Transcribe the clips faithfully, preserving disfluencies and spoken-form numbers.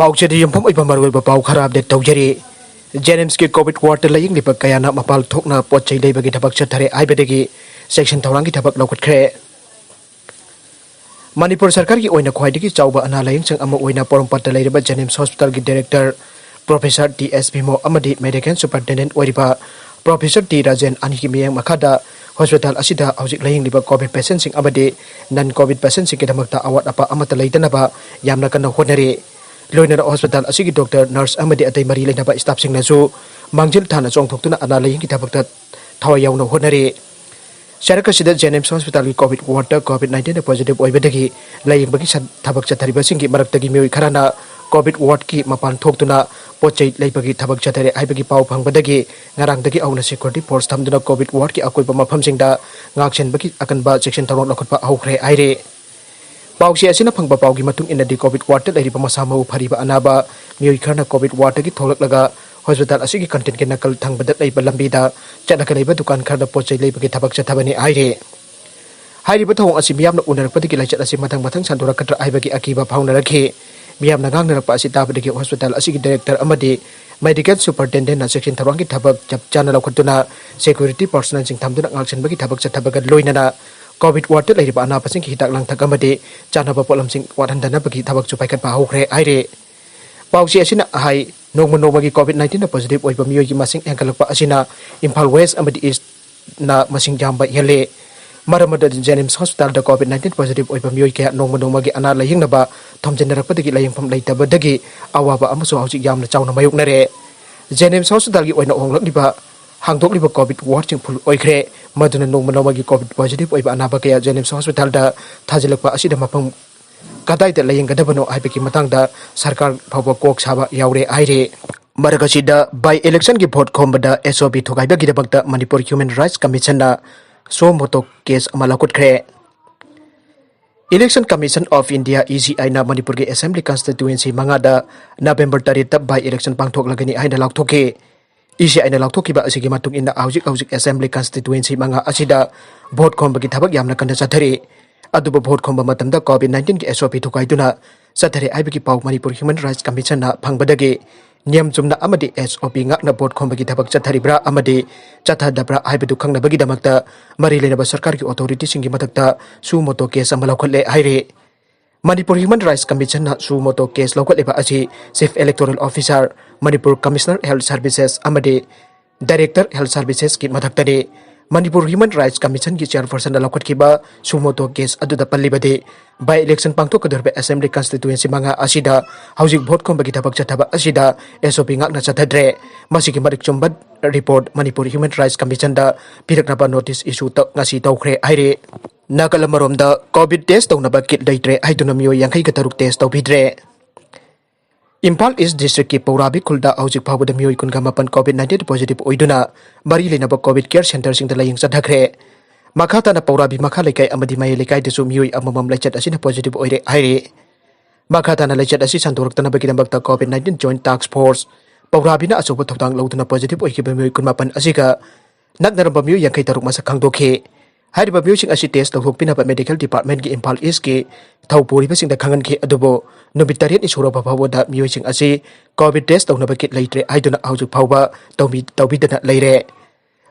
ꯄꯥꯎꯆꯦꯗ ꯌꯨꯝꯐꯝ ꯑꯣꯏꯕ ꯃꯔꯨꯑꯣꯏꯕ ꯄꯥꯎ ꯈꯔ ꯑꯞꯗꯦꯠ ꯇꯧꯖꯔꯤ꯫ ꯖꯦꯅꯤꯝꯁꯀꯤ ꯀꯣꯚꯤꯗ ꯋꯥꯔꯗꯇ ꯂꯥꯌꯦꯡꯂꯤꯕ ꯀꯌꯥꯅ ꯃꯄꯥꯟ ꯊꯣꯛꯅ ꯄꯣꯠ ꯆꯩ ꯂꯩꯕꯒꯤ ꯊꯕꯛ ꯆꯠꯊꯔꯦ ꯍꯥꯏꯕꯗꯒꯤ ꯆꯦꯛꯁꯤꯟ ꯊꯧꯔꯥꯡꯒꯤ ꯊꯕꯛ ꯂꯧꯈꯠꯈ꯭ꯔꯦ꯫ ꯃꯅꯤꯄꯨꯔ ꯁꯔꯀꯥꯔꯒꯤ ꯑꯣꯏꯅ ꯈ꯭ꯋꯥꯏꯗꯒꯤ ꯆꯥꯎꯕ ꯑꯅꯥ ꯂꯥꯌꯦꯡꯁꯪ ꯑꯃ ꯑꯣꯏꯅ ꯄꯣꯔꯣꯝꯄꯥꯠꯇ ꯂꯩꯔꯤꯕ ꯖꯦꯅꯤꯝꯁ ꯍꯣꯁꯄꯤꯇꯥꯜꯒꯤ ꯗꯥꯏꯔꯦꯛꯇꯔ ꯄ꯭ꯔꯣꯐꯦꯁꯔ ꯇꯤ ꯑꯦꯁ ꯚꯤꯃꯣ ꯑꯃꯗꯤ ꯃꯦꯗꯤꯀꯦꯜ ꯁꯨꯄꯔꯤꯟꯇꯦꯟꯗꯦꯟꯠ ꯑꯣꯏꯔꯤꯕ ꯄ꯭ꯔꯣꯐꯦꯁꯔ ꯇꯤ ꯔꯥꯖꯦꯟ ꯑꯅꯤꯒꯤ ꯃꯤꯠꯌꯦꯡ ꯃꯈꯥꯗ ꯍꯣꯁꯄꯤꯇꯥꯜ ꯑꯁꯤꯗ ꯍꯧꯖꯤꯛ ꯂꯥꯌꯦꯡꯂꯤꯕ ꯀꯣꯚꯤꯗ ꯄꯦꯁꯦꯟꯠꯁꯤꯡ ꯑꯃꯗꯤ ꯅꯟ ꯀꯣꯚꯤꯗ ꯄꯦꯁꯦꯟꯠꯁꯤꯡꯒꯤꯗꯃꯛꯇ ꯑꯋꯥꯠ ꯑꯄꯥ ꯑꯃꯠꯇ ꯂꯩꯇꯅꯕ ꯌꯥꯝꯅ ꯀꯟꯅ ꯍꯣꯠꯅꯔꯤ꯫ ꯂꯣꯏꯅꯅ ꯍꯣꯁꯄꯤꯇꯥꯜ ꯑꯁꯤꯒꯤ ꯗꯣꯛꯇꯔ, ꯅꯔꯁ ꯑꯃꯗꯤ ꯑꯇꯩ ꯃꯔꯤ ꯂꯩꯅꯕ ꯁ꯭ꯇꯥꯐꯁꯤꯡꯅꯁꯨ ꯃꯥꯡꯖꯤꯜ ꯊꯥꯅ ꯆꯣꯡꯊꯣꯛꯇꯨꯅ ꯑꯅꯥ ꯂꯥꯌꯦꯡꯒꯤ ꯊꯕꯛꯇ ꯊꯋꯥꯏ ꯌꯥꯎꯅ ꯍꯣꯠꯅꯔꯤ꯫ ꯁꯔꯛ ꯑꯁꯤꯗ ꯖꯦꯅꯤꯝꯁ ꯍꯣꯁꯄꯤꯇꯥꯜꯒꯤ ꯀꯣꯚꯤꯗ ꯋꯥꯔꯗꯇ ꯀꯣꯚꯤꯗ ꯅꯥꯏꯟꯇꯤꯟꯗ ꯄꯣꯖꯤꯇꯤꯚ ꯑꯣꯏꯕꯗꯒꯤ ꯂꯥꯌꯦꯡꯕꯒꯤ ꯁ-, ꯊꯕꯛ ꯆꯠꯊꯔꯤꯕꯁꯤꯡꯒꯤ ꯃꯔꯛꯇꯒꯤ ꯃꯤꯑꯣꯏ ꯈꯔꯅ ꯀꯣꯚꯤꯗ ꯋꯥꯔꯗꯀꯤ ꯃꯄꯥꯟ ꯊꯣꯛꯇꯨꯅ ꯄꯣꯠ ꯆꯩ ꯂꯩꯕꯒꯤ ꯊꯕꯛ ꯆꯠꯊꯔꯦ ꯍꯥꯏꯕꯒꯤ ꯄꯥꯎ ꯐꯪꯕꯗꯒꯤ ꯉꯔꯥꯡꯗꯒꯤ ꯍꯧꯅ ꯁꯦꯀ꯭ꯌꯨꯔꯤꯇꯤ ꯐꯣꯔꯁ ꯊꯝꯗꯨꯅ ꯀꯣꯚꯤꯗ ꯋꯥꯔꯗꯀꯤ ꯑꯀꯣꯏꯕ ꯃꯐꯝꯁꯤꯡꯗ ꯉꯥꯛꯁꯦꯟꯕꯒꯤ ꯑꯀꯟꯕ ꯆꯦꯛꯁꯤꯟ ꯊꯧꯔꯥꯡ ꯂꯧꯈꯠꯄ ꯍꯧꯈ꯭ꯔꯦ ꯍꯥꯏꯔꯦ꯫ ꯄꯥꯎꯆꯦ ꯑꯁꯤꯅ ꯐꯪꯕ ꯄꯥꯎꯒꯤ ꯃꯇꯨꯡ ꯏꯟꯅꯗꯤ, ꯀꯣꯚꯤꯗ ꯋꯥꯔꯗꯇ ꯂꯩꯔꯤꯕ ꯃꯁꯥ ꯃꯎ ꯐꯔꯤꯕ ꯑꯅꯥꯕ ꯃꯤꯑꯣꯏ ꯈꯔꯅ ꯀꯣꯚꯤꯗ ꯋꯥꯔꯗꯇꯒꯤ ꯊꯣꯛꯂꯛꯂꯒ ꯍꯣꯁꯄꯤꯇꯥꯜ ꯑꯁꯤꯒꯤ ꯀꯦꯟꯇꯤꯟꯒꯤ ꯅꯥꯀꯜ ꯊꯪꯕꯗ ꯂꯩꯕ ꯂꯝꯕꯤꯗ ꯆꯠꯂꯒ ꯂꯩꯕ ꯗꯨꯀꯥꯟ ꯈꯔꯗ ꯄꯣꯠ ꯆꯩ ꯂꯩꯕꯒꯤ ꯊꯕꯛ ꯆꯠꯊꯕꯅꯤ ꯍꯥꯏꯔꯤ꯫ ꯍꯥꯏꯔꯤꯕ ꯊꯧꯑꯣꯡ ꯑꯁꯤ ꯃꯤꯌꯥꯝꯅ ꯎꯅꯔꯛꯄꯗꯒꯤ ꯂꯥꯏꯆꯠ ꯑꯁꯤ ꯃꯊꯪ ꯃꯊꯪ ꯁꯟꯗꯣꯔꯛꯀꯗ꯭ꯔꯥ ꯍꯥꯏꯕꯒꯤ ꯑꯀꯤꯕ ꯐꯥꯎꯅꯔꯛꯈꯤ꯫ ꯃꯤꯌꯥꯝꯅ ꯉꯥꯡꯅꯔꯛꯄ ꯑꯁꯤ ꯇꯥꯕꯗꯒꯤ ꯍꯣꯁꯄꯤꯇꯥꯜ ꯑꯁꯤꯒꯤ ꯗꯥꯏꯔꯦꯛꯇꯔ ꯑꯃꯗꯤ ꯃꯦꯗꯤꯀꯦꯜ ꯁꯨꯄꯔꯤꯟꯇꯦꯟꯗꯦꯟꯠꯅ ꯆꯦꯛꯁꯤꯟ ꯊꯧꯔꯥꯡꯒꯤ ꯊꯕꯛ ꯆꯞ ꯆꯥꯅ ꯂꯧꯈꯠꯇꯨꯅ ꯁꯦꯀ꯭ꯌꯨꯔꯤꯇꯤ ꯄꯔꯁꯣꯅꯦꯜꯁꯤꯡ ꯊꯝꯗꯨꯅ ꯉꯥꯛꯁꯦꯟꯕꯒꯤ ꯊꯕꯛ ꯆꯠꯊꯕꯒ ꯂꯣꯏꯅꯅ ꯀꯣꯚꯤꯗ ꯋꯥꯔꯗꯇ ꯂꯩꯔꯤꯕ ꯑꯅꯥꯕꯁꯤꯡꯒꯤ ꯍꯤꯗꯥꯛ ꯂꯥꯡꯊꯛ ꯑꯃꯗꯤ ꯆꯥꯅꯕ ꯄꯣꯠꯂꯝꯁꯤꯡ ꯋꯥꯠꯍꯟꯗꯅꯕꯒꯤ ꯊꯕꯛꯁꯨ ꯄꯥꯏꯈꯠꯄ ꯍꯧꯈ꯭ꯔꯦ ꯍꯥꯏꯔꯤ꯫ ꯄꯥꯎꯆꯦ ꯑꯁꯤꯅ ꯍꯥꯏ, ꯅꯣꯡꯃ ꯅꯣꯡꯃꯒꯤ ꯀꯣꯚꯤꯗ ꯅꯥꯏꯟꯇꯤꯟꯗ ꯄꯣꯖꯤꯇꯤꯚ ꯑꯣꯏꯕ ꯃꯤꯑꯣꯏꯒꯤ ꯃꯁꯤꯡ ꯍꯦꯟꯒꯠꯂꯛꯄ ꯑꯁꯤꯅ ꯏꯝꯐꯥꯜ ꯋꯦꯁ ꯑꯃꯗꯤ ꯏꯁ ꯅ ꯃꯁꯤꯡ ꯌꯥꯝꯕ ꯍꯦꯜꯂꯦ꯫ ꯃꯔꯝ ꯑꯗꯨꯅ ꯖꯦꯅꯤꯝꯁ ꯍꯣꯁꯄꯤꯇꯥꯜꯗ ꯀꯣꯚꯤꯗ ꯅꯥꯏꯟꯇꯤꯟ ꯄꯣꯖꯤꯇꯤꯚ ꯑꯣꯏꯕ ꯃꯤꯑꯣꯏ ꯀꯌꯥ ꯅꯣꯡꯃ ꯅꯣꯡꯃꯒꯤ ꯑꯅꯥ ꯂꯥꯌꯦꯡꯅꯕ ꯊꯣꯝꯖꯤꯟꯅꯔꯛꯄꯗꯒꯤ ꯂꯥꯌꯦꯡꯐꯝ ꯂꯩꯇꯕꯗꯒꯤ ꯑꯋꯥꯕ ꯑꯃꯁꯨ ꯍꯧꯖꯤꯛ ꯌꯥꯝꯅ ꯆꯥꯎꯅ ꯃꯥꯌꯣꯛꯅꯔꯦ꯫ ꯖꯦꯅꯤꯝꯁ ꯍꯣꯁꯄꯤꯇꯥꯜꯒꯤ ꯑꯣꯏꯅ ꯍꯣꯡꯂꯛꯂꯤꯕ, ꯍꯥꯡꯗꯣꯛꯂꯤꯕ ꯀꯣꯚꯤꯗ ꯋꯥꯔꯗꯁꯤꯡ ꯐꯨꯜ ꯑꯣꯏꯈ꯭ꯔꯦ꯫ ꯃꯗꯨꯅ ꯅꯣꯡꯃ ꯅꯣꯡꯃꯒꯤ ꯀꯣꯚꯤꯗ ꯄꯣꯖꯤꯇꯤꯚ ꯑꯣꯏꯕ ꯑꯅꯥꯕ ꯀꯌꯥ ꯖꯦꯅꯤꯝꯁ ꯍꯣꯁꯄꯤꯇꯥꯜꯗ ꯊꯥꯖꯤꯜꯂꯛꯄ ꯑꯁꯤꯗ ꯃꯐꯝ ꯀꯗꯥꯏꯗ ꯂꯥꯌꯦꯡꯒꯗꯕꯅꯣ ꯍꯥꯏꯕꯒꯤ ꯃꯇꯥꯡꯗ ꯁꯔꯀꯥꯔ ꯐꯥꯎꯕ ꯀꯣꯛ ꯁꯥꯕ ꯌꯥꯎꯔꯦ ꯍꯥꯏꯔꯦ꯫ ꯃꯔꯛ ꯑꯁꯤꯗ, ꯕꯥꯏ ꯏꯂꯦꯛꯁꯟꯒꯤ ꯚꯣꯠ ꯈꯣꯝꯕꯗ ꯑꯦꯁ ꯑꯣ ꯄꯤ ꯊꯨꯒꯥꯏꯕꯒꯤꯗꯃꯛꯇ ꯃꯅꯤꯄꯨꯔ ꯍ꯭ꯌꯨꯃꯦꯟ ꯔꯥꯏꯠꯁ ꯀꯃꯤꯁꯟꯅ ꯁꯣ ꯃꯣꯇꯣ ꯀꯦꯁ ꯑꯃ ꯂꯧꯈꯠꯈ꯭ꯔꯦ꯫ Election Commission of India, E C I ꯅ ꯃꯅꯤꯄꯨꯔꯒꯤ ꯑꯦꯁꯦꯝꯕ꯭ꯂꯤ ꯀꯟꯁꯇꯤꯇ꯭ꯌꯨꯑꯦꯟꯁꯤ ꯃꯉꯥꯗ ꯅꯕꯦꯝꯕꯔ ꯇꯔꯦꯠꯇ ꯕꯥꯏ ꯏꯂꯦꯛꯁꯟ ꯄꯥꯡꯊꯣꯛꯂꯒꯅꯤ ꯍꯥꯏꯅ ꯂꯥꯎꯊꯣꯛꯈꯤ꯫ E C I ꯅ ꯂꯥꯎꯊꯣꯛꯈꯤꯕ ꯑꯁꯤꯒꯤ ꯃꯇꯨꯡ ꯏꯟꯅ ꯍꯧꯖꯤꯛ ꯍꯧꯖꯤꯛ ꯑꯦꯁꯦꯝꯕ꯭ꯂꯤ ꯀꯟꯁꯇꯤꯇ꯭ꯌꯨꯑꯦꯟꯁꯤ ꯃꯉꯥ ꯑꯁꯤꯗ ꯚꯣꯠ ꯈꯣꯝꯕꯒꯤ ꯊꯕꯛ ꯌꯥꯝꯅ ꯀꯟꯅ ꯆꯠꯊꯔꯤ꯫ ꯑꯗꯨꯕꯨ ꯚꯣꯠ ꯈꯣꯝꯕ ꯃꯇꯝꯗ COVID nineteen ꯒꯤ SOP ꯊꯨꯒꯥꯏꯗꯨꯅ ꯆꯠꯊꯔꯦ ꯍꯥꯏꯕꯒꯤ ꯄꯥꯎ ꯃꯅꯤꯄꯨꯔ Human Rights Commission ꯅ ꯐꯪꯕꯗꯒꯤ ꯅꯤꯌꯝ ꯆꯨꯝꯅ ꯑꯃꯗꯤ SOP ꯉꯥꯛꯅ ꯚꯣꯠ ꯈꯣꯝꯕꯒꯤ ꯊꯕꯛ ꯆꯠꯊꯔꯤꯕ꯭ꯔꯥ ꯑꯃꯗꯤ ꯆꯠꯊꯗꯕ꯭ꯔꯥ ꯍꯥꯏꯕꯗꯨ ꯈꯪꯅꯕꯒꯤꯗꯃꯛꯇ ꯃꯔꯤ ꯂꯩꯅꯕ ꯁꯔꯀꯥꯔꯒꯤ authority ꯁꯤꯡꯒꯤ ꯃꯊꯛꯇ suo motu case ꯑꯃ ꯂꯧꯈꯠꯂꯦ ꯍꯥꯏꯔꯤ꯫ ꯃꯅꯤꯄꯨꯔ Human Rights Commission ꯅ suo motu case ꯂꯧꯈꯠꯂꯤꯕ ꯑꯁꯤ Chief Electoral Officer, Manipur Commissioner Health Services ꯑꯃꯗꯤ Director Health Services ꯀꯤ ꯃꯊꯛꯇꯅꯤ꯫ ꯃꯅꯤꯄꯨꯔ Human Rights Commission ꯒꯤ chairperson ꯅ ꯂꯧꯈꯠꯈꯤꯕ suo motu case ꯑꯗꯨꯗ ꯄꯜꯂꯤꯕꯗꯤ, by election ꯄꯥꯡꯊꯣꯛꯀꯗꯧꯔꯤꯕ assembly constituency ꯃꯉꯥ ꯑꯁꯤꯗ ꯍꯧꯖꯤꯛ ꯚꯣꯠ ꯈꯣꯝꯕꯒꯤ ꯊꯕꯛ ꯆꯠꯊꯕ ꯑꯁꯤꯗ SOP ꯉꯥꯛꯅ ꯆꯠꯊꯗ꯭ꯔꯦ꯫ ꯃꯁꯤꯒꯤ ꯃꯔꯤꯛ ꯆꯨꯝꯕ report Manipur Human Rights Commission ꯗ ꯄꯤꯔꯛꯅꯕ notice issue ꯇ-, ꯉꯁꯤ ꯇꯧꯈ꯭ꯔꯦ ꯍꯥꯏꯔꯤ꯫ ꯅꯥꯀꯜ ꯑꯃꯔꯣꯝꯗ, COVID test ꯇꯧꯅꯕ kit ꯂꯩꯇ꯭ꯔꯦ ꯍꯥꯏꯗꯨꯅ ꯃꯤꯑꯣꯏ ꯌꯥꯡꯈꯩꯒ ꯇꯔꯨꯛ test ꯇꯧꯕꯤꯗ꯭ꯔꯦ꯫ ꯏꯝꯐꯥꯜ East district ꯀꯤ ꯄꯧꯔꯥꯕꯤ ꯈꯨꯜꯗ ꯍꯧꯖꯤꯛ ꯐꯥꯎꯕꯗ ꯃꯤꯑꯣꯏ ꯀꯨꯟꯒ ꯃꯥꯄꯟ COVID nineteen positive ꯑꯣꯏꯗꯨꯅ ꯃꯔꯤ ꯂꯩꯅꯕ COVID care centre ꯁꯤꯡꯗ ꯂꯥꯌꯦꯡ ꯆꯠꯊꯈ꯭ꯔꯦ꯫ ꯃꯈꯥ ꯇꯥꯅ ꯄꯧꯔꯥꯕꯤ ꯃꯈꯥ ꯂꯩꯀꯥꯏ ꯑꯃꯗꯤ ꯃꯌꯥꯏ ꯂꯩꯀꯥꯏꯗꯁꯨ ꯃꯤꯑꯣꯏ ꯑꯃꯃꯝ ꯂꯩꯆꯠ ꯑꯁꯤꯅ positive ꯑꯣꯏꯔꯦ ꯍꯥꯏꯔꯤ꯫ ꯃꯈꯥ ꯇꯥꯅ ꯂꯩꯆꯠ ꯑꯁꯤ ꯁꯟꯗꯣꯔꯛꯇꯅꯕꯒꯤꯗꯃꯛꯇ COVID nineteen Joint Task Force ꯄꯧꯔꯥꯕꯤꯅ ꯑꯆꯧꯕ ꯊꯧꯗꯥꯡ ꯂꯧꯗꯨꯅ positive ꯑꯣꯏꯈꯤꯕ ꯃꯤꯑꯣꯏ ꯀꯨꯟꯃꯥꯄꯟ ꯑꯁꯤꯒ ꯅꯛꯅꯔꯝꯕ ꯃꯤꯑꯣꯏ ꯌꯥꯡꯈꯩ ꯇꯔꯨꯛ ꯃꯁꯛ ꯈꯪꯗꯣꯛꯈꯤ꯫ ꯍꯥꯏꯔꯤꯕ ꯃꯤꯑꯣꯏꯁꯤꯡ ꯑꯁꯤ test ꯇꯧꯊꯣꯛꯄꯤꯅꯕ Medical Department ꯀꯤ ꯏꯝꯐꯥꯜ East ꯀꯤ ꯊꯧ ꯄꯨꯔꯤꯕꯁꯤꯡꯗ ꯈꯪꯍꯟꯈꯤ, ꯑꯗꯨꯕꯨ ꯅꯨꯃꯤꯠ ꯇꯔꯦꯠꯅꯤ ꯁꯨꯔꯕ ꯐꯥꯎꯕꯗ ꯃꯤꯑꯣꯏꯁꯤꯡ ꯑꯁꯤ COVID test ꯇꯧꯅꯕ kit ꯂꯩꯇ꯭ꯔꯦ ꯍꯥꯏꯗꯨꯅ ꯍꯧꯖꯤꯛ ꯐꯥꯎꯕ ꯇꯧꯕꯤ-, ꯇꯧꯕꯤꯗꯅ ꯂꯩꯔꯦ꯫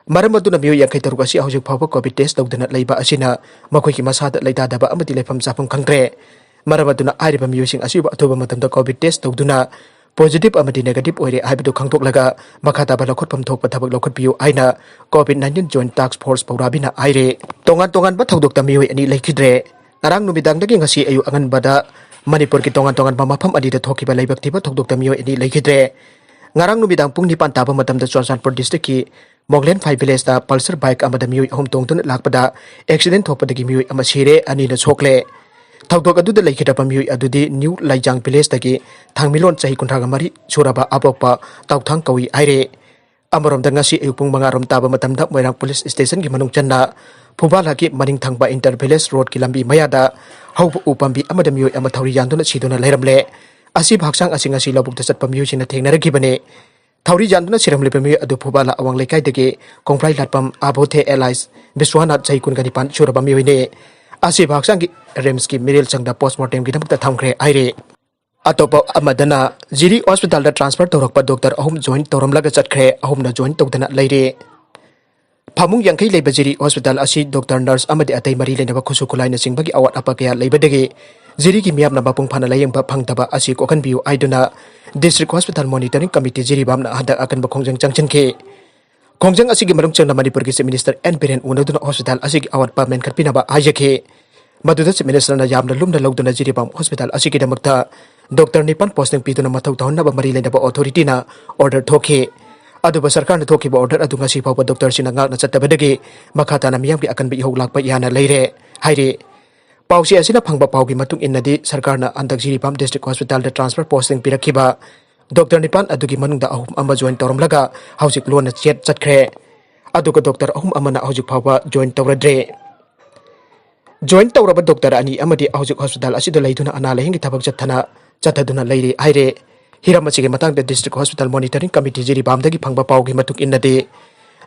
ꯃꯔꯝ ꯑꯗꯨꯅ ꯃꯤꯑꯣꯏ ꯌꯥꯡꯈꯩ ꯇꯔꯨꯛ ꯑꯁꯤ ꯍꯧꯖꯤꯛ ꯐꯥꯎꯕ COVID test ꯇꯧꯗꯅ ꯂꯩꯕ ꯑꯁꯤꯅ ꯃꯈꯣꯏꯒꯤ ꯃꯁꯥꯗ ꯂꯩꯇꯥꯗꯕ ꯑꯃꯗꯤ ꯂꯩꯐꯝ ꯆꯥꯐꯝ ꯈꯪꯗ꯭ꯔꯦ꯫ ꯃꯔꯝ ꯑꯗꯨꯅ ꯍꯥꯏꯔꯤꯕ ꯃꯤꯑꯣꯏꯁꯤꯡ ꯑꯁꯤꯕꯨ ꯑꯊꯨꯕ ꯃꯇꯝꯗ COVID test ꯇꯧꯗꯨꯅ positive ꯑꯃꯗꯤ negative ꯑꯣꯏꯔꯦ ꯍꯥꯏꯕꯗꯨ ꯈꯪꯗꯣꯛꯂꯒ ꯃꯈꯥ ꯇꯥꯕ ꯂꯧꯈꯠꯐꯝ ꯊꯣꯛꯄ ꯊꯕꯛ ꯂꯧꯈꯠꯄꯤꯌꯨ ꯍꯥꯏꯅ COVID nineteen Joint Task Force ꯄꯧꯔꯥꯕꯤꯅ ꯍꯥꯏꯔꯤ꯫ ꯇꯣꯉꯥꯟ ꯇꯣꯉꯥꯟꯕ ꯊꯧꯗꯣꯛꯇ ꯃꯤꯑꯣꯏ ꯑꯅꯤ ꯂꯩꯈꯤꯗ꯭ꯔꯦ꯫ ꯉꯔꯥꯡ ꯅꯨꯃꯤꯗꯥꯡꯗꯒꯤ ꯉꯁꯤ ꯑꯌꯨꯛ ꯑꯉꯟꯕꯗ ꯃꯅꯤꯄꯨꯔꯒꯤ ꯇꯣꯉꯥꯟ ꯇꯣꯉꯥꯟꯕ ꯃꯐꯝ ꯑꯅꯤꯗ ꯊꯣꯛꯈꯤꯕ ꯂꯩꯕꯛ ꯊꯤꯕ ꯊꯧꯗꯣꯛꯇ ꯃꯤꯑꯣꯏ ꯑꯅꯤ ꯂꯩꯈꯤꯗ꯭ꯔꯦ꯫ ꯉꯔꯥꯡ ꯅꯨꯃꯤꯗꯥꯡ ꯄꯨꯡ ꯅꯤꯄꯥꯟ ꯇꯥꯕ ꯃꯇꯝꯗ ꯆꯨꯔꯆꯥꯟꯄꯨꯔ district ꯀꯤ ꯃꯣꯡꯂꯦꯟꯐꯥꯏ village ꯇ Pulsar bike ꯑꯃꯗ ꯃꯤꯑꯣꯏ ꯑꯍꯨꯝ ꯇꯣꯡꯗꯨꯅ ꯂꯥꯛꯄꯗ accident ꯊꯣꯛꯄꯗꯒꯤ ꯃꯤꯑꯣꯏ ꯑꯃ ꯁꯤꯔꯦ, ꯑꯅꯤꯅ ꯁꯣꯛꯂꯦ꯫ ꯊꯧꯗꯣꯛ ꯑꯗꯨꯗ ꯂꯩꯈꯤꯗ꯭ꯔꯕ ꯃꯤꯑꯣꯏ ꯑꯗꯨꯗꯤ New ꯂꯥꯏꯖꯥꯡ village ꯇꯒꯤ ꯊꯥꯡꯃꯤꯂꯣꯟ, ꯆꯍꯤ ꯀꯨꯟꯊ꯭ꯔꯥꯒ ꯃꯔꯤ ꯁꯨꯔꯕ ꯑꯕꯣꯛꯄ ꯇꯥꯎꯊꯥꯡ ꯀꯧꯏ ꯍꯥꯏꯔꯦ꯫ ꯑꯃꯔꯣꯝꯗ ꯉꯁꯤ ꯑꯌꯨꯛ ꯄꯨꯡ ꯃꯉꯥ ꯔꯣꯝ ꯇꯥꯕ ꯃꯇꯝꯗ ꯃꯣꯏꯔꯥꯡ police station ꯒꯤ ꯃꯅꯨꯡ ꯆꯟꯅ ꯐꯨꯕꯥꯂꯥꯒꯤ ꯃꯅꯤꯡ ꯊꯪꯕ inter village road ꯀꯤ ꯂꯝꯕꯤ ꯃꯌꯥꯗ ꯍꯧꯕ ꯎ ꯄꯥꯝꯕꯤ ꯑꯃꯗ ꯃꯤꯑꯣꯏ ꯑꯃ ꯊꯧꯔꯤ ꯌꯥꯟꯗꯨꯅ ꯁꯤꯗꯨꯅ ꯂꯩꯔꯝꯂꯦ꯫ ꯑꯁꯤꯕ ꯍꯛꯆꯥꯡ ꯑꯁꯤ ꯉꯁꯤ ꯂꯧꯕꯨꯛꯇ ꯆꯠꯄ ꯃꯤꯑꯣꯏꯁꯤꯡꯅ ꯊꯦꯡꯅꯔꯛꯈꯤꯕꯅꯤ꯫ ꯊꯧꯔꯤ ꯌꯥꯟꯗꯨꯅ ꯁꯤꯔꯝꯂꯤꯕ ꯃꯤꯑꯣꯏ ꯑꯗꯨ ꯐꯨꯕꯥꯂꯥ ꯑꯋꯥꯡ ꯂꯩꯀꯥꯏꯗꯒꯤ ꯀꯣꯡꯐ꯭ꯔꯥꯏ ꯂꯥꯠꯄꯝ ꯑꯕꯣꯊꯦ alias ꯕꯤꯁ꯭ꯋꯥꯅꯥꯊ, ꯆꯍꯤ ꯀꯨꯟꯒ ꯅꯤꯄꯥꯟ ꯁꯨꯔꯕ ꯃꯤꯑꯣꯏꯅꯤ꯫ ꯑꯁꯤꯕ ꯍꯛꯆꯥꯡꯒꯤ ꯔꯤꯝꯁꯀꯤ ꯃꯤꯔꯦꯜ ꯆꯪꯗ ꯄꯣꯁꯃꯣꯔꯇꯦꯝꯒꯤꯗꯃꯛꯇ ꯊꯝꯈ꯭ꯔꯦ ꯍꯥꯏꯔꯤ꯫ ꯑꯇꯣꯞꯄ ꯑꯃꯗꯅ ꯖꯤꯔꯤ ꯍꯣꯁꯄꯤꯇꯥꯜꯗ ꯇ꯭ꯔꯥꯟꯁꯐꯔ ꯇꯧꯔꯛꯄ ꯗꯣꯛꯇꯔ ꯑꯍꯨꯝ ꯖꯣꯏꯟ ꯇꯧꯔꯝꯂꯒ ꯆꯠꯈ꯭ꯔꯦ, ꯑꯍꯨꯝꯅ ꯖꯣꯏꯟ ꯇꯧꯗꯅ ꯂꯩꯔꯦ꯫ ꯐꯃꯨꯡ ꯌꯥꯡꯈꯩ ꯂꯩꯕ ꯖꯤꯔꯤ ꯍꯣꯁꯄꯤꯇꯥꯜ ꯑꯁꯤ ꯗꯣꯛꯇꯔ, ꯅꯔꯁ ꯑꯃꯗꯤ ꯑꯇꯩ ꯃꯔꯤ ꯂꯩꯅꯕ ꯈꯨꯠꯁꯨ ꯈꯨꯠꯂꯥꯏꯅꯆꯤꯡꯕꯒꯤ ꯑꯋꯥꯠ ꯑꯄꯥ ꯀꯌꯥ ꯂꯩꯕꯗꯒꯤ ꯖꯤꯔꯤꯒꯤ ꯃꯤꯌꯥꯝꯅ ꯃꯄꯨꯡ ꯐꯥꯅ ꯂꯥꯌꯦꯡꯕ ꯐꯪꯗꯕ ꯑꯁꯤ ꯀꯣꯛꯍꯟꯕꯤꯌꯨ ꯍꯥꯏꯗꯨꯅ ꯗꯤꯁꯇ꯭ꯔꯤꯛ ꯍꯣꯁꯄꯤꯇꯥꯜ ꯃꯣꯅꯤꯇꯔꯤꯡ ꯀꯃꯤꯇꯤ ꯖꯤꯔꯤꯕꯥꯝꯅ ꯍꯟꯗꯛ ꯑꯀꯟꯕ ꯈꯣꯡꯖꯪ ꯆꯪꯁꯤꯟꯈꯤ꯫ ꯈꯣꯡꯖꯪ ꯑꯁꯤꯒꯤ ꯃꯅꯨꯡ ꯆꯟꯅ ꯃꯅꯤꯄꯨꯔꯒꯤ ꯆꯤꯐ ꯃꯤꯅꯤꯁꯇꯔ ꯑꯦꯟ ꯕꯤꯔꯦꯟ ꯎꯅꯗꯨꯅ ꯍꯣꯁꯄꯤꯇꯥꯜ ꯑꯁꯤꯒꯤ ꯑꯋꯥꯠꯄ ꯃꯦꯟꯈꯠꯄꯤꯅꯕ ꯍꯥꯏꯖꯈꯤ꯫ ꯃꯗꯨꯗ ꯆꯤꯐ ꯃꯤꯅꯤꯁꯇꯔꯅ ꯌꯥꯝꯅ ꯂꯨꯝꯅ ꯂꯧꯗꯨꯅ ꯖꯤꯔꯤꯕꯥꯝ ꯍꯣꯁꯄꯤꯇꯥꯜ ꯑꯁꯤꯒꯤꯗꯃꯛꯇ ꯗꯣꯛꯇꯔ ꯅꯤꯄꯥꯟ ꯄꯣꯁꯇꯤꯡ ꯄꯤꯗꯨꯅ ꯃꯊꯧ ꯇꯧꯍꯟꯅꯕ ꯃꯔꯤ ꯂꯩꯅꯕ ꯑꯣꯊꯣꯔꯤꯇꯤꯅ ꯑꯣꯔꯗꯔ ꯊꯣꯛꯈꯤ꯫ ꯑꯗꯨꯕꯨ ꯁꯔꯀꯥꯔꯅ ꯊꯣꯛꯈꯤꯕ ꯑꯣꯔꯗꯔ ꯑꯗꯨ ꯉꯁꯤ ꯐꯥꯎꯕ ꯗꯣꯛꯇꯔꯁꯤꯡꯅ ꯉꯥꯛꯅ ꯆꯠꯇꯕꯗꯒꯤ ꯃꯈꯥ ꯇꯥꯅ ꯃꯤꯌꯥꯝꯒꯤ ꯑꯀꯟꯕ ꯏꯍꯧ ꯂꯥꯛꯄ ꯌꯥꯅ ꯂꯩꯔꯦ ꯍꯥꯏꯔꯤ꯫ ꯄꯥꯎꯆꯦ ꯑꯁꯤꯅ ꯐꯪꯕ ꯄꯥꯎꯒꯤ ꯃꯇꯨꯡ ꯏꯟꯅꯗꯤ ꯁꯔꯀꯥꯔꯅ ꯍꯟꯗꯛ ꯖꯤꯔꯤꯕꯥꯝ ꯗꯤꯁꯇ꯭ꯔꯤꯛ ꯍꯣꯁꯄꯤꯇꯥꯜꯗ ꯇ꯭ꯔꯥꯟꯁꯐꯔ ꯄꯣꯁꯇꯤꯡ ꯄꯤꯔꯛꯈꯤꯕ ꯗꯣꯛꯇꯔ ꯅꯤꯄꯥꯟ ꯑꯗꯨꯒꯤ ꯃꯅꯨꯡꯗ ꯑꯍꯨꯝ ꯑꯃ ꯖꯣꯏꯟ ꯇꯧꯔꯝꯂꯒ ꯍꯧꯖꯤꯛ ꯂꯣꯟꯅ ꯆꯦꯠ ꯆꯠꯈ꯭ꯔꯦ꯫ ꯑꯗꯨꯒ ꯗꯣꯛꯇꯔ ꯑꯍꯨꯝ ꯑꯃꯅ ꯍꯧꯖꯤꯛ ꯐꯥꯎꯕ ꯖꯣꯏꯟ ꯇꯧꯔꯗ꯭ꯔꯦ꯫ ꯖꯣꯏꯟ ꯇꯧꯔꯕ ꯗꯣꯛꯇꯔ ꯑꯅꯤ ꯑꯃꯗꯤ ꯍꯧꯖꯤꯛ ꯍꯣꯁꯄꯤꯇꯥꯜ ꯑꯁꯤꯗ ꯂꯩꯗꯨꯅ ꯑꯅꯥ ꯂꯥꯌꯦꯡꯒꯤ ꯊꯕꯛ ꯆꯠꯊꯅ ꯆꯠꯊꯗꯨꯅ ꯂꯩꯔꯤ ꯍꯥꯏꯔꯦ꯫ ꯍꯤꯔꯝ ꯑꯁꯤꯒꯤ ꯃꯇꯥꯡꯗ ꯗꯤꯁꯇ꯭ꯔꯤꯛ ꯍꯣꯁꯄꯤꯇꯥꯜ ꯃꯣꯅꯤꯇꯔꯤꯡ ꯀꯃꯤꯇꯤ ꯖꯤꯔꯤꯕꯥꯝꯗꯒꯤ ꯐꯪꯕ ꯄꯥꯎꯒꯤ ꯃꯇꯨꯡ ꯏꯟꯅꯗꯤ,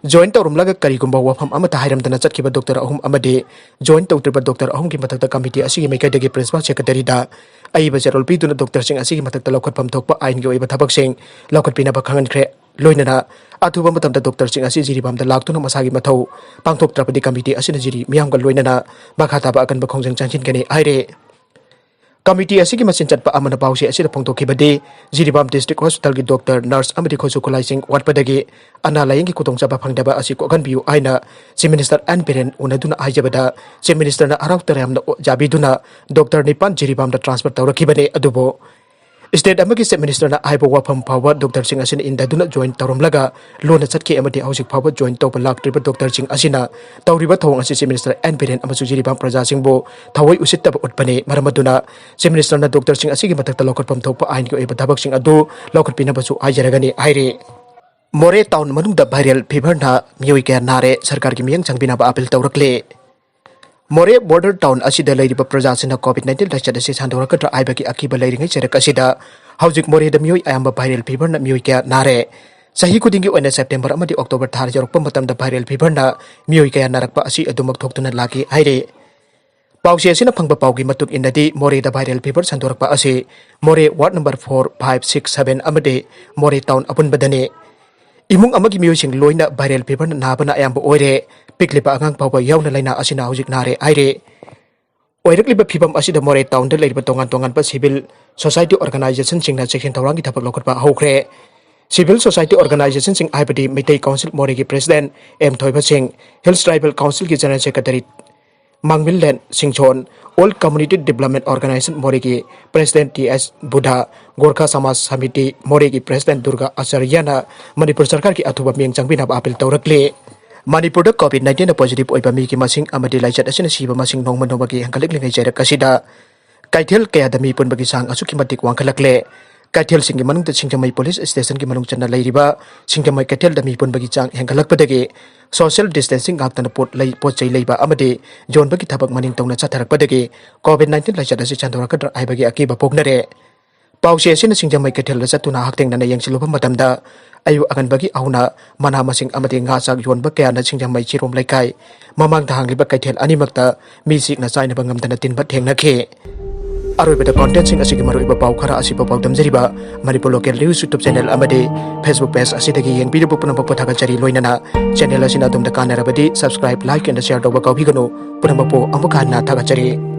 ꯖꯣꯏꯟ ꯇꯧꯔꯝꯂꯒ ꯀꯔꯤꯒꯨꯝꯕ ꯋꯥꯐꯝ ꯑꯃꯠꯇ ꯍꯥꯏꯔꯝꯗꯅ ꯆꯠꯈꯤꯕ ꯗꯣꯛꯇꯔ ꯑꯍꯨꯝ ꯑꯃꯗꯤ ꯖꯣꯏꯟ ꯇꯧꯗ꯭ꯔꯤꯕ ꯗꯣꯛꯇꯔ ꯑꯍꯨꯝꯒꯤ ꯃꯊꯛꯇ ꯀꯃꯤꯇꯤ ꯑꯁꯤꯒꯤ ꯃꯥꯏꯀꯩꯗꯒꯤ ꯄ꯭ꯔꯤꯟꯁꯤꯄꯥꯜ ꯁꯦꯀ꯭ꯔꯦꯇꯔꯤꯗ ꯑꯏꯕ ꯆꯦꯔꯣꯜ ꯄꯤꯗꯨꯅ ꯗꯣꯛꯇꯔꯁꯤꯡ ꯑꯁꯤꯒꯤ ꯃꯊꯛꯇ ꯂꯧꯈꯠꯐꯝ ꯊꯣꯛꯄ ꯑꯥꯏꯟꯒꯤ ꯑꯣꯏꯕ ꯊꯕꯛꯁꯤꯡ ꯂꯧꯈꯠꯄꯤꯅꯕ ꯈꯪꯍꯟꯈ꯭ꯔꯦ꯫ ꯂꯣꯏꯅꯅ ꯑꯊꯨꯕ ꯃꯇꯝꯗ ꯗꯣꯛꯇꯔꯁꯤꯡ ꯑꯁꯤ ꯖꯤꯔꯤꯕꯥꯝꯗ ꯂꯥꯛꯇꯨꯅ ꯃꯁꯥꯒꯤ ꯃꯊꯧ ꯄꯥꯡꯊꯣꯛꯇ꯭ꯔꯕꯗꯤ ꯀꯃꯤꯇꯤ ꯑꯁꯤꯅ ꯖꯤꯔꯤ ꯃꯤꯌꯥꯝꯒ ꯂꯣꯏꯅꯅ ꯃꯈꯥ ꯇꯥꯕ ꯑꯀꯟꯕ ꯈꯣꯡꯖꯪ ꯆꯪꯁꯤꯟꯒꯅꯤ ꯍꯥꯏꯔꯦ꯫ ꯀꯃꯤꯇꯤ ꯑꯁꯤꯒꯤ ꯃꯆꯤꯟ ꯆꯠꯄ ꯑꯃꯅ ꯄꯥꯎꯆꯦ ꯑꯁꯤꯗ ꯐꯣꯡꯗꯣꯛꯈꯤꯕꯗꯤ, ꯖꯤꯔꯤꯕꯥꯝ ꯗꯤꯁꯇ꯭ꯔꯤꯛ ꯍꯣꯁꯄꯤꯇꯥꯜꯒꯤ ꯗꯣꯛꯇꯔ, ꯅꯔꯁ ꯑꯃꯗꯤ ꯈꯨꯠꯁꯨ ꯈꯨꯠꯂꯥꯏꯁꯤꯡ ꯋꯥꯠꯄꯗꯒꯤ ꯑꯅꯥ ꯂꯥꯌꯦꯡꯒꯤ ꯈꯨꯗꯣꯡꯆꯥꯕ ꯐꯪꯗꯕ ꯑꯁꯤ ꯀꯣꯛꯍꯟꯕꯤꯌꯨ ꯍꯥꯏꯅ ꯆꯤꯐ ꯃꯤꯅꯤꯁꯇꯔ ꯑꯦꯟ ꯕꯤꯔꯦꯟ ꯎꯅꯗꯨꯅ ꯍꯥꯏꯖꯕꯗ, ꯆꯤꯐ ꯃꯤꯅꯤꯁꯇꯔꯅ ꯍꯔꯥꯎ ꯇꯌꯥꯝꯅ ꯌꯥꯕꯤꯗꯨꯅ ꯗꯣꯛꯇꯔ ꯅꯤꯄꯥꯟ ꯖꯤꯔꯤꯕꯥꯝꯗ ꯇ꯭ꯔꯥꯟꯁꯐꯔ ꯇꯧꯔꯛꯈꯤꯕꯅꯤ꯫ ꯑꯗꯨꯕꯨ ꯁ꯭ꯇꯦꯠ ꯑꯃꯒꯤ ꯆꯤꯐ ꯃꯤꯅꯤꯁꯇꯔꯅ ꯍꯥꯏꯕ ꯋꯥꯐꯝ ꯐꯥꯎꯕ ꯗꯣꯛꯇꯔꯁꯤꯡ ꯑꯁꯤꯅ ꯏꯟꯗꯗꯨꯅ ꯖꯣꯏꯟ ꯇꯧꯔꯝꯂꯒ ꯂꯣꯟꯅ ꯆꯠꯈꯤ ꯑꯃꯗꯤ ꯍꯧꯖꯤꯛ ꯐꯥꯎꯕ ꯖꯣꯏꯟ ꯇꯧꯕ ꯂꯥꯛꯇ꯭ꯔꯤꯕ ꯗꯣꯛꯇꯔꯁꯤꯡ ꯑꯁꯤꯅ ꯇꯧꯔꯤꯕ ꯊꯧꯑꯣꯡ ꯑꯁꯤ ꯆꯤꯐ ꯃꯤꯅꯤꯁꯇꯔ ꯑꯦꯟ ꯕꯤꯔꯦꯟ ꯑꯃꯁꯨꯡ ꯖꯤꯔꯤꯕꯥꯝ ꯄ꯭ꯔꯖꯥꯁꯤꯡꯕꯨ ꯊꯑꯣꯏ ꯎꯁꯤꯠꯇꯕ ꯎꯠꯄꯅꯤ꯫ ꯃꯔꯝ ꯑꯗꯨꯅ ꯆꯤꯐ ꯃꯤꯅꯤꯁꯇꯔꯅ ꯗꯣꯛꯇꯔꯁꯤꯡ ꯑꯁꯤꯒꯤ ꯃꯊꯛꯇ ꯂꯧꯈꯠꯐꯝ ꯊꯣꯛꯄ ꯑꯥꯏꯟꯒꯤ ꯑꯣꯏꯕ ꯊꯕꯛꯁꯤꯡ ꯑꯗꯨ ꯂꯧꯈꯠꯄꯤꯅꯕꯁꯨ ꯍꯥꯏꯖꯔꯒꯅꯤ ꯍꯥꯏꯔꯤ꯫ ꯃꯣꯔꯦ ꯇꯥꯎꯟ ꯃꯅꯨꯡꯗ ꯚꯥꯏꯔꯦꯜ ꯐꯤꯚꯔꯅ ꯃꯤꯑꯣꯏ ꯀꯌꯥ ꯅꯥꯔꯦ, ꯁꯔꯀꯥꯔꯒꯤ ꯃꯤꯠꯌꯦꯡ ꯆꯪꯕꯤꯅꯕ ꯑꯥꯄꯤꯜ ꯇꯧꯔꯛꯂꯦ꯫ ꯃꯣꯔꯦ ꯕꯣꯔꯗꯔ ꯇꯥꯎꯟ ꯑꯁꯤꯗ ꯂꯩꯔꯤꯕ ꯄ꯭ꯔꯖꯥꯁꯤꯡꯅ ꯀꯣꯚꯤꯗ ꯅꯥꯏꯟꯇꯤꯟ ꯂꯥꯏꯆꯠ ꯑꯁꯤ ꯁꯟꯗꯣꯔꯛꯀꯗ꯭ꯔꯥ ꯍꯥꯏꯕꯒꯤ ꯑꯀꯤꯕ ꯂꯩꯔꯤꯉꯩ ꯆꯩꯔꯛ ꯑꯁꯤꯗ ꯍꯧꯖꯤꯛ ꯃꯣꯔꯦꯗ ꯃꯤꯑꯣꯏ ꯑꯌꯥꯝꯕ ꯚꯥꯏꯔꯦꯜ ꯐꯤꯚꯔꯅ ꯃꯤꯑꯣꯏ ꯀꯌꯥ ꯅꯥꯔꯦ꯫ ꯆꯍꯤ ꯈꯨꯗꯤꯡꯒꯤ ꯑꯣꯏꯅ ꯁꯦꯞꯇꯦꯝꯕꯔ ꯑꯃꯗꯤ ꯑꯣꯛꯇꯣꯕꯔ ꯊꯥ ꯌꯧꯔꯛꯄ ꯃꯇꯝꯗ ꯚꯥꯏꯔꯦꯜ ꯐꯤꯚꯔꯅ ꯃꯤꯑꯣꯏ ꯀꯌꯥ ꯅꯥꯔꯛꯄ ꯑꯁꯤ ꯑꯗꯨꯃꯛ ꯊꯣꯛꯇꯨꯅ ꯂꯥꯛꯂꯤ ꯍꯥꯏꯔꯤ꯫ ꯄꯥꯎꯆꯦ ꯑꯁꯤꯅ ꯐꯪꯕ ꯄꯥꯎꯒꯤ ꯃꯇꯨꯡ ꯏꯟꯅꯗꯤ, ꯃꯣꯔꯦꯗ viral fever ꯁꯟꯗꯣꯔꯛꯄ ꯑꯁꯤ ꯃꯣꯔꯦ ward number four, five, six, seven ꯑꯃꯗꯤ ꯃꯣꯔꯦ town ꯑꯄꯨꯟꯕꯗꯅꯤ꯫ ꯏꯃꯨꯡ ꯑꯃꯒꯤ ꯃꯤꯑꯣꯏꯁꯤꯡ ꯂꯣꯏꯅ viral feverꯅ ꯅꯥꯕꯅ ꯑꯌꯥꯝꯕ ꯑꯣꯏꯔꯦ꯫ ꯄꯤꯛꯂꯤꯕ ꯑꯉꯥꯡ ꯐꯥꯎꯕ ꯌꯥꯎꯅ ꯂꯥꯏꯅꯥ ꯑꯁꯤꯅ ꯍꯧꯖꯤꯛ ꯅꯥꯔꯦ ꯍꯥꯏꯔꯦ꯫ ꯑꯣꯏꯔꯛꯂꯤꯕ ꯐꯤꯕꯝ ꯑꯁꯤꯗ ꯃꯣꯔꯦ townꯗ ꯂꯩꯔꯤꯕ ꯇꯣꯉꯥꯟ ꯇꯣꯉꯥꯟꯕ civil society organizationꯁꯤꯡꯅ ꯆꯦꯛꯁꯤꯟ ꯊꯧꯔꯥꯡꯒꯤ ꯊꯕꯛ ꯂꯧꯈꯠꯄ ꯍꯧꯈ꯭ꯔꯦ꯫ Civil society organizationꯁꯤꯡ ꯍꯥꯏꯕꯗꯤ ꯃꯩꯇꯩ council ꯃꯣꯔꯦꯒꯤ president ꯑꯦꯝ ꯊꯣꯏꯕ ꯁꯤꯡ, Hills Tribal Councilꯒꯤ general secretary ꯃꯥꯡꯃꯤꯟꯂꯦꯟ ꯁꯤꯡꯖꯣꯟ, All Community Development Organization ꯃꯣꯔꯦꯒꯤ president ꯇꯤ ꯑꯦꯁ ꯕꯨꯙ, ꯒꯣꯔꯈꯥ ꯁꯃꯥꯖ ꯁꯃꯤꯇꯤ ꯃꯣꯔꯦꯒꯤ president ꯗꯨꯔꯒꯥ ꯑꯆꯥꯔꯌꯅ ꯃꯅꯤꯄꯨꯔ ꯁꯔꯀꯥꯔꯒꯤ ꯑꯊꯨꯕ ꯃꯤꯠꯌꯦꯡ ꯆꯪꯕꯤꯅꯕ appeal ꯇꯧꯔꯛꯂꯤ꯫ ꯃꯅꯤꯄꯨꯔꯗ COVID nineteenꯗ positive ꯑꯣꯏꯕ ꯃꯤꯒꯤ ꯃꯁꯤꯡ ꯑꯃꯗꯤ ꯂꯥꯏꯆꯠ ꯑꯁꯤꯅ ꯁꯤꯕ ꯃꯁꯤꯡ ꯅꯣꯡꯃ ꯅꯣꯡꯃꯒꯤ ꯍꯦꯟꯒꯠꯂꯛꯂꯤꯉꯩ ꯆꯩꯔꯛ ꯑꯁꯤꯗ ꯀꯩꯊꯦꯜ ꯀꯌꯥꯗ ꯃꯤ ꯄꯨꯟꯕꯒꯤ ꯆꯥꯡ ꯑꯁꯨꯛꯀꯤ ꯃꯇꯤꯛ ꯋꯥꯡꯈꯠꯂꯛꯂꯦ꯫ ꯀꯩꯊꯦꯜꯁꯤꯡꯒꯤ ꯃꯅꯨꯡꯗ ꯁꯤꯡꯖꯃꯩ police stationꯒꯤ ꯃꯅꯨꯡ ꯆꯟꯅ ꯂꯩꯔꯤꯕ ꯁꯤꯡꯖꯃꯩ ꯀꯩꯊꯦꯜꯗ ꯃꯤ ꯄꯨꯟꯕꯒꯤ ꯆꯥꯡ ꯍꯦꯟꯒꯠꯂꯛꯄꯗꯒꯤ social distancing ꯉꯥꯛꯇꯅ ꯄꯣꯠ ꯂꯩ-, ꯄꯣꯠ ꯆꯩ ꯂꯩꯕ ꯑꯃꯗꯤ ꯌꯣꯟꯕꯒꯤ ꯊꯕꯛ ꯃꯅꯤꯡ ꯇꯧꯅ ꯆꯠꯊꯔꯛꯄꯗꯒꯤ COVID nineteen ꯂꯥꯏꯆꯠ ꯑꯁꯤ ꯁꯟꯗꯣꯔꯛꯀꯗ꯭ꯔꯥ ꯍꯥꯏꯕꯒꯤ ꯑꯀꯤꯕ ꯄꯣꯛꯅꯔꯦ꯫ ꯄꯥꯎꯆꯦ ꯑꯁꯤꯅ ꯁꯤꯡꯖꯃꯩ ꯀꯩꯊꯦꯜꯗ ꯆꯠꯇꯨꯅ ꯍꯛꯊꯦꯡꯅꯅ ꯌꯦꯡꯁꯤꯜꯂꯨꯕ ꯃꯇꯝꯗ, ꯑꯌꯨꯛ ꯑꯉꯟꯕꯒꯤ ꯍꯧꯅ ꯃꯅꯥ ꯃꯁꯤꯡ ꯑꯃꯗꯤ ꯉꯥ ꯆꯥꯛ ꯌꯣꯟꯕ ꯀꯌꯥꯅ ꯁꯤꯡꯖꯃꯩ ꯆꯤꯔꯣꯝ ꯂꯩꯀꯥꯏ ꯃꯃꯥꯡꯗ ꯍꯥꯡꯂꯤꯕ ꯀꯩꯊꯦꯜ ꯑꯅꯤꯃꯛꯇ ꯃꯤ ꯆꯤꯛꯅ ꯆꯥꯏꯅꯕ ꯉꯝꯗꯅ ꯇꯤꯟꯕ ꯊꯦꯡꯅꯈꯤ꯫ ꯑꯔꯣꯏꯕꯗ contentꯁꯤꯡ ꯑꯁꯤꯒꯤ ꯃꯔꯨꯑꯣꯏꯕ ꯄꯥꯎ ꯈꯔ ꯑꯁꯤ ꯄꯥꯎ ꯇꯝꯖꯔꯤꯕ Manipur Local News YouTube channel ꯑꯃꯗꯤ Facebook page ꯑꯁꯤꯗꯒꯤ ꯌꯦꯡꯕꯤꯔꯤꯕ ꯄꯨꯝꯅꯃꯛꯄꯨ ꯊꯥꯒꯠꯆꯔꯤ꯫ ꯂꯣꯏꯅꯅ channel ꯑꯁꯤꯅ ꯑꯗꯣꯝꯗ ꯀꯥꯟꯅꯔꯕꯗꯤ subscribe, like and share ꯇꯧꯕ ꯀꯥꯎꯕꯤꯒꯅꯨ꯫ ꯄꯨꯝꯅꯃꯛꯄꯨ ꯑꯃꯨꯛ ꯍꯟꯅ ꯊꯥꯒꯠꯆꯔꯤ꯫